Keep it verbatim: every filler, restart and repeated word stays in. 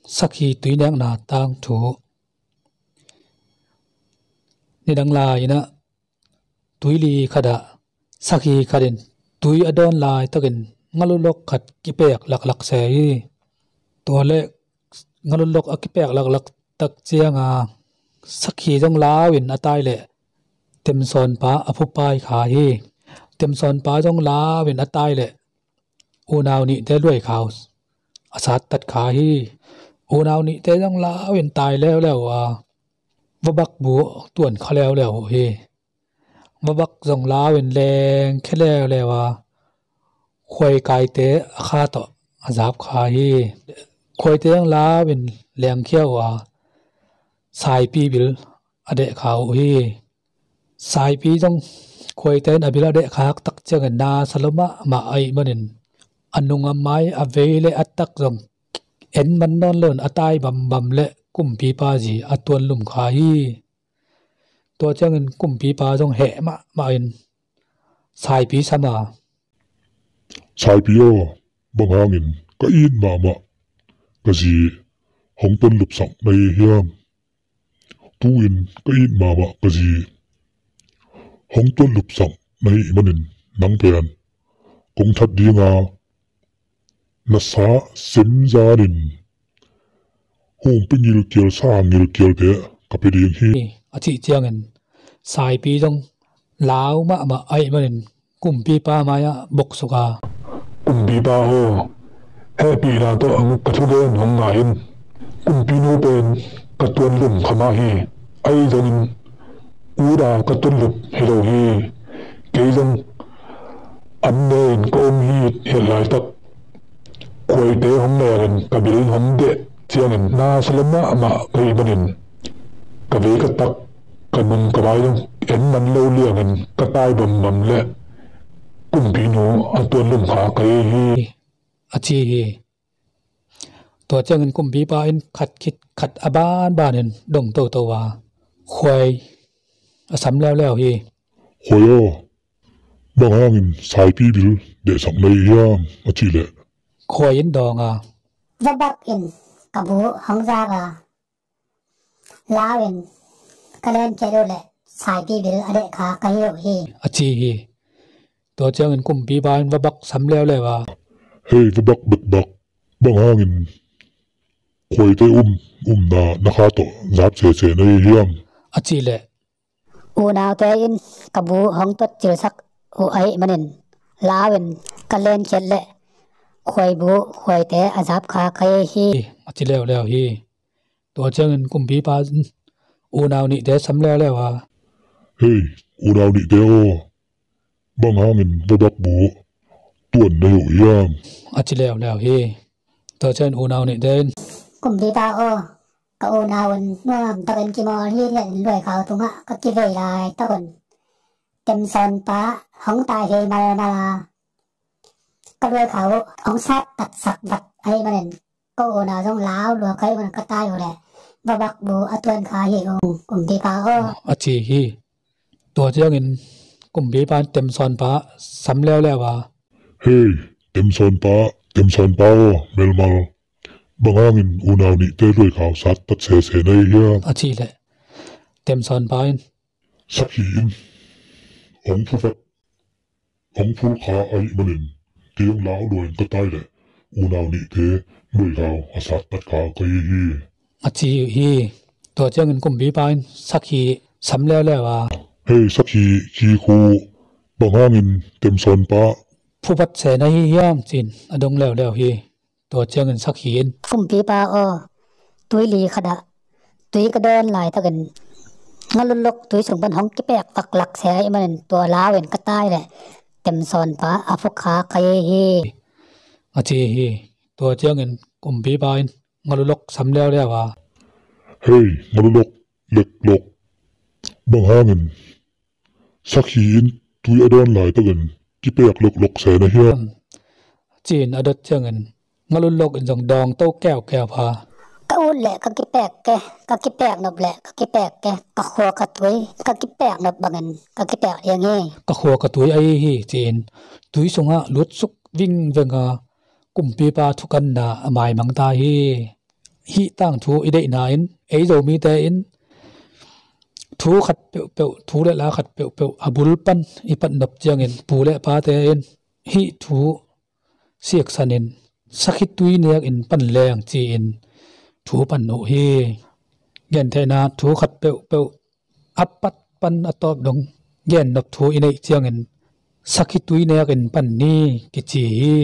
Sakhi tuinekna tangthu. Nidang lai-in ah tuili khatah sakhi khatin tui a dawn laitakin ngalulok khat kipek laklak se hi. Tua le ngalulok a kipek laklak tak cianga sakhi zong lau-in a tai leh temsawnpa a phupai kha hi. Temsawnpa zong lau-in a tai leh unau nihte luai kha uh a sattat kha hi. Unau nihte zong lau-in tai leuleu a vabak bu tuan kha leuleu uh hi. Vabak zong lau-in lengkhia leuleu a khuaikaite a kha tawh a zap kha hi. Khuaite zong lau-in lengkhia uh a saipi bil a deh kha uh hi. Saipi zong khuaite in a bil a deh khak tak ciangin na sa lo mahmah ahih manin a nung a mai a vei le a tak zong en man nawn loin a tai bambam le kumpipa zi a tuan lum kha hi. Tua ciangin kumpipa zong heh mahmah in saipi sam a, "Saipi aw, bang hangin ka it mahmah ka zi hong tuan lupsak na hi hiam? Tu-in ka it mahmah ka zi hong tuan lupsak na hih manin nang pen kong that dinga na sa sem zanin humpi ngilkial sa ngilkialte ka pia ding hi," a cih ciangin saipi zong lau mahmah ahih manin kumpipa mai-ah boksuk a, "Kumpipa aw, hehpihna tawh ka thugen hong ngai in. Kumpinu pen ka tuan lum kha mah hi. Ahi zongin ut a ka tuan lup hi lo hi. Kei zong an ne-in ka om hi. Hih laitak khuaite hong lengin ka bil hong deh ciangin na sa lo mahmah ka hih manin ka vei ka tak ka nung ka mai zong en man lo liangin ka tai bambam le kumpinu a tuan lum kha ka hi hi," a ci hi. Tua ciangin kumpipa in khat khit khat a banbanin dong toto a khuai a sam leuleu hi. "Khuai aw, bang hangin saipi bil dehsak na hi hiam?" a cih leh khuai in dawng a, "Vabak in ka bu hong zak a, lau-in ka lenkhiat uh leh saipi bil a deh kha ka hi uh hi," a ci hi. Tua ciangin kumpipa in vabak sam leuleu a, "Hei vabak bekbak, bang hangin khuaite um umna na kha tawh zap sese na hi hiam?" a cih leh unaute in ka bu hong tuat cilsak uh ahih manin lau-in ka lenkhiat leh khuai bu khuaite a zap kha ka hi hi, a ci leuleu hi. Tua ciangin kumpipa in unau nihte sam leuleu a, "Hei unau nihte aw, bang hangin vabak bu tuan na hi uh hiam?" a ci leuleu hi. Tua ciangin unau nihte in, "Kumpipa aw, ka unau un nuam takin kimawl hithiatin luai kha uh tungah ka kivei laitak un temsawnpa hong tai thei malmal a, ka luai kha uh hong sattatsak vat ahih manin ka unau zong lau lua ka hih manin ka tai uh leh vabak bu a tuan kha hi ung, kumpipa aw," a ci hi. Tua ciangin kumpipa in temsawnpa sam leuleu a, "Hei temsawnpa, temsawnpa aw, melmal, bang hangin unau nihte luai kha uh sattat sese na hi hiam?" a cih leh temsawnpa in, "Sakhi in hong phuvat hong phul kha ahih manin kei hong lau luain ka tai leh unau nihte luai kha uh a sattat kha ka hi hi," a ci hi. Tua ciangin kumpipa in sakhi sam leuleu a, "Hei sakhi, khi khu, bang hangin temsawnpa phuvat se na hi hiam?" ci-in a dong leuleu hi. Tua ciangin sakhi in, "Kumpipa aw, tuili khatah tui ka dawn laitakin ngalulok tui sung pan hong kipek vaklak se ahih manin tua lau-in ka tai leh temsawnpa a phu kha ka hi hi," a ci hi. Tua ciangin kumpipa in ngalulok sam leuleu a, "Hei ngalulok leklok, bang hangin sakhi in tui a dawn laitakin kipek loklok se na hiam?" ci-in a dot ciangin ngalulok in zong dawng to keukeu a, "Ka ut leh ka kipek ke, ka kipek nop leh ka kipek ke, ka khua ka tui ka kipek nop bangin ka kipek ding hi, ka khua ka tui ahi hi," ci-in tui sungah lutsuk vingveng a kumpipa thukanna a maimang ta hi. hih tangthu i deihna in ei Zomite in thu khat peuhpeuh, thu le la khat peuhpeuh a bul pan i pat nop ciangin pu le pate in hih thu siksan in sakhi tui nek in pan leng ci-in thu pan uh hi. Gentheihna thu khat peuhpeuh a pat pan a tawp dong gen nop thu i neih ciangin sakhi tui nek in pan ni kici hi.